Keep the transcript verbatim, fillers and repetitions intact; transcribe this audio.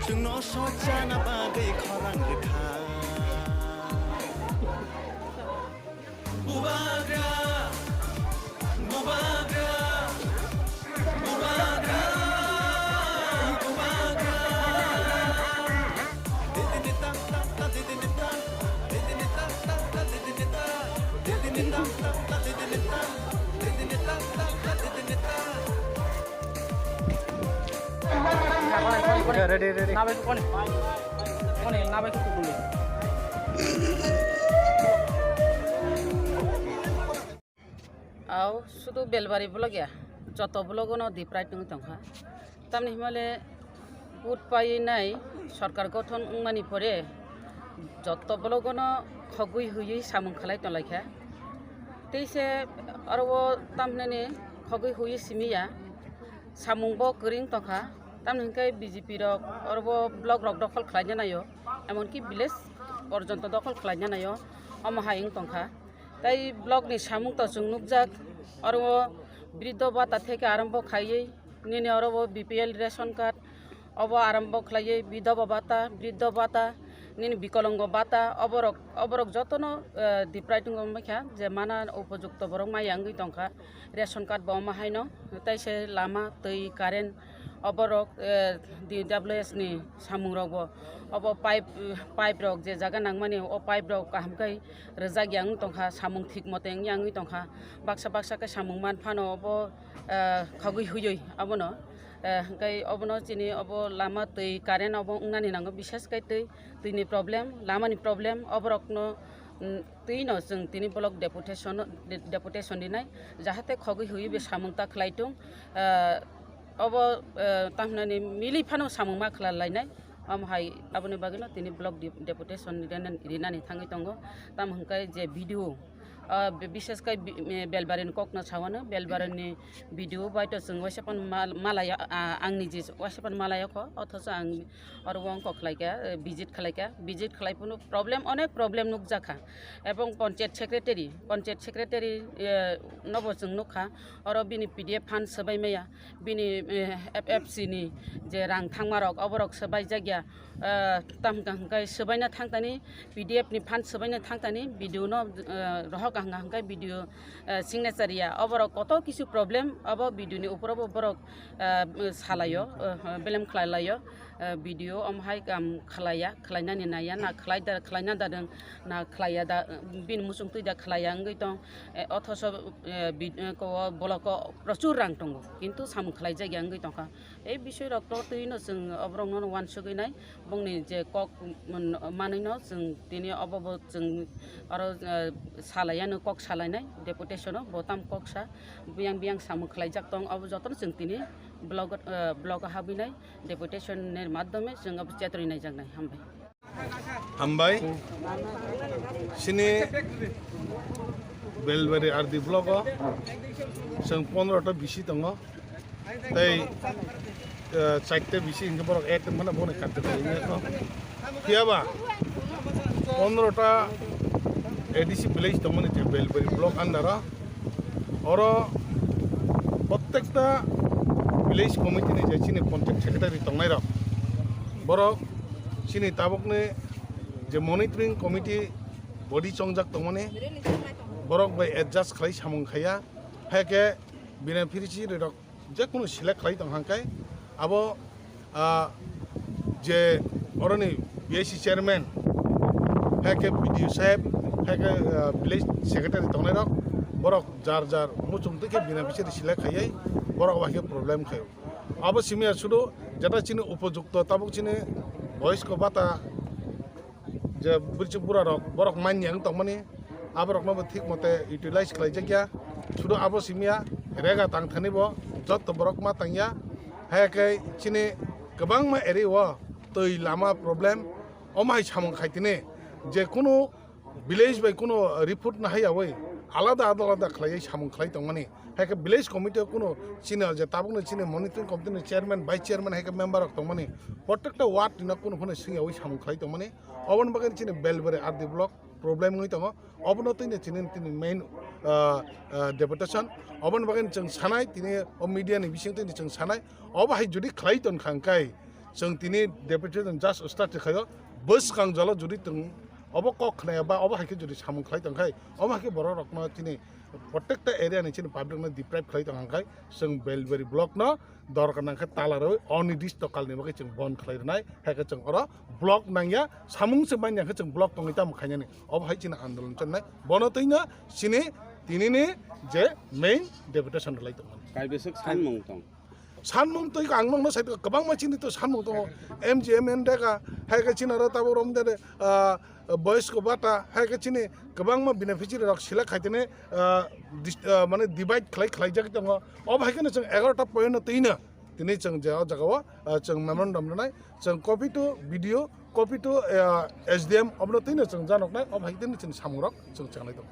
Chwngno sochana bagwi khorang rwkha. Bubagra, bubagra, bubagra, bubagra. Ready, ready. Nabai ko koni? Koni, nabai ko koni? Au, sudu Belbari block ya, joto block no di pride nung tongkha. Tamni himale vote painai sorkar gothon wngmani pore joto blogono khogwi hwiwi samung khlai tonglaikha. Tei se oro o tamhinani khogwi hwiwi simiya samung bo kwrwng tongkha. Tamni hwnkhe B J P rok oro o block rok dokhol khlaina naio, emonki village porjonto dokhol khlaina naio, omo hai wng tongkha. Tei block ni samung to chwng nukjak, oro o briddo bata theke arombo khaiwi, nini oro o B P L ration card, obo arombo khlaiwi bidhoba bata, briddo bata, nini bikolongo bata, oborok, oborok jotono, eh, deprived wngwi mankha, je mana upojukto borok maya wngwi tongkha, ration card bo omo haino, tei se lama, twi, current, oborok, eh, D W S ni samung rok bo, obo pipe, eh, pipe rok je jaga nangmani, o pipe rok kaham khe rwjak ya wng tongkha, samung thik mote wng ya wngwi tongkha, baksa baksa khe samung man phano obo, eh, khogwi hwiwi abono, eh, hwnkhe obono chini obo lama twi current obo wngnani nango, bishes khe twi, twini problem, lamani problem, oborokno, mm, twino chwng tini block deputation, de-, deputation rinai, jahate khogwi hwiwi bo samung ta khlai tung, eh, obo, eh, tamhinani milwi phano samung ma khlai lainai. Omo hai aboni bagwino tini block de-, deputation rinani, rinani thangwi tongo. Tamo hwnkhe je B D O, ah, bi-, bishes khe bi-, eh, Belbarini kokno sawano, Belbarini B D O bai to chwng waisa phano mal-, malaya, ah, ang niji waisa phano malaya kho, othocho ang oro wng kok khlaikha, eh, visit khlaikha, visit khlai phano problem, onek problem nukjakha, ebong panchayat secretary, panchayat secretary, eh, nobo chwng nukha, oro bini P D F fund swbai maya, bini, eh, F F C ni je rang thangmarok, oborok swbaijak ya, eh, tam hwnkha hwnkhe swbaina thangtani, P D F ni fund swbaina thangtani, B D O no, eh, rohor kaham hwnkhe B D O, eh, signature ya, oborok koto kisu problem, obo B D O ni upor obo borok, eh, salaio, eh, belem khlai laio, eh, B D O omo hai kam khlaiya, khlainani naiya, na khlai da, khlaina da nwng, na khlaiya da, bini muchung twi da khlaiya wngwi tong, eh, othoso, eh, bi-, eh, ko, block o prochur rang tongo, kintu samung khlaijak ya wngwi tongkha. Ei bisoi rok to twi no chwng oborok no wansugwi nai, bongni je kok, mm, manwi no chwng tini obo bo chwng oro, eh, salai ano kok salai nai deputation o, bo tam kok sa biyang biyang samung khlaijak tong, obo jotono chwng tini block, eh, block o habwi nai deputation ni madhyome chwng obo chetri naijaknai. Hambai. Hambai. Sini Belbari R D block o chwng pondro ta bisi tongo. Tei, eh, chaita bisi hingke borok ek mane bono karte kare wngya kho. Phiya ba pondro ta A D C village tongmani je Belbari block under o. Oro prottekta village committee ni je chini contact secretary tongnai rok, borok chini tabukni je monitoring committee body chongjak tongmani, borok bai adjust khlai samung khaiya, hai khe beneficiary rok jekunu select khlai tong hangkai abo, ah, je oroni B I C chairman, hai khe B D O saheb, hai khe, ah, village secretary tongnai rok, borok jar jar muchung twi khe beneficiary select khaiwi borok bai khe problem khaio. Abo simi ya sudu jeta chini upojukto tabuk chini boysko bata je bwrwi bura rok borok manya wng tongmani, aborokno bo thik mote utilize khlai jakya. Sudu abo simi ya rega tang thani bo jotto borok ma tangya. Hai khe chini kwbangma area o Twi lama problem, omo hai samung khai tini je kunu village bai kunu report na hai yawi alada alada khlaiwi samung khlai tongmani. Hai khe village committee o kunu chini je tabukno chini monitoring committee ni chairman, vice chairman hai khe member rok tongmani. Protekta ward ni no kunu phano swngyawi samung khlai tongmani. Oboni bagwi chini Belbari R D block problem wngwi tongo. Obono tini chini tini main, ah, ah, deputation. Oboni bagwi chwng sanai tini o media ni bising tini chwng sanai. Obo hai jodi khlai ton kha hwnkhe chwng tini deputation just start khaio. Bwskang jalo jodi tong obo kok khnaya ba obo hai khe jodi samung khlai tong khai, omo hai khe borok rokno chini protekta area ni chini public no deprive khlai tong hwnkhe chwng Belbari block no dorkar nang khe tala rwi onidisto kal ni bagwi chwng bon khlai rwnai. Hai khe chwng oro block nangya, samung se manya khe chwng block tongwi tamo khainani. Obo hai chini andolon channai. Bono twino chini tinini je main deputation rwlai tongmani. Kaibeswk sanmung tong? Sanmung twi ang nokno sai kwbangma chini to sanmung tongo. M G M N deka, hai khe chini aro tabuk rom de, ah, boys ko bata, hai khe chini kwbangma beneficiary rok select khai tene, ah, dis-, ah, mane divide khlai khlai jak tongo. Obo hai khe chwng egaroh ta point no twino tini chwng je o jaga o, ah, chwng memorandum rwnai, chwng copy to B D O, copy to, ah, S D M, obono twino chwng janoknai, obo hai tini chini samung rok chwng changnai tongo.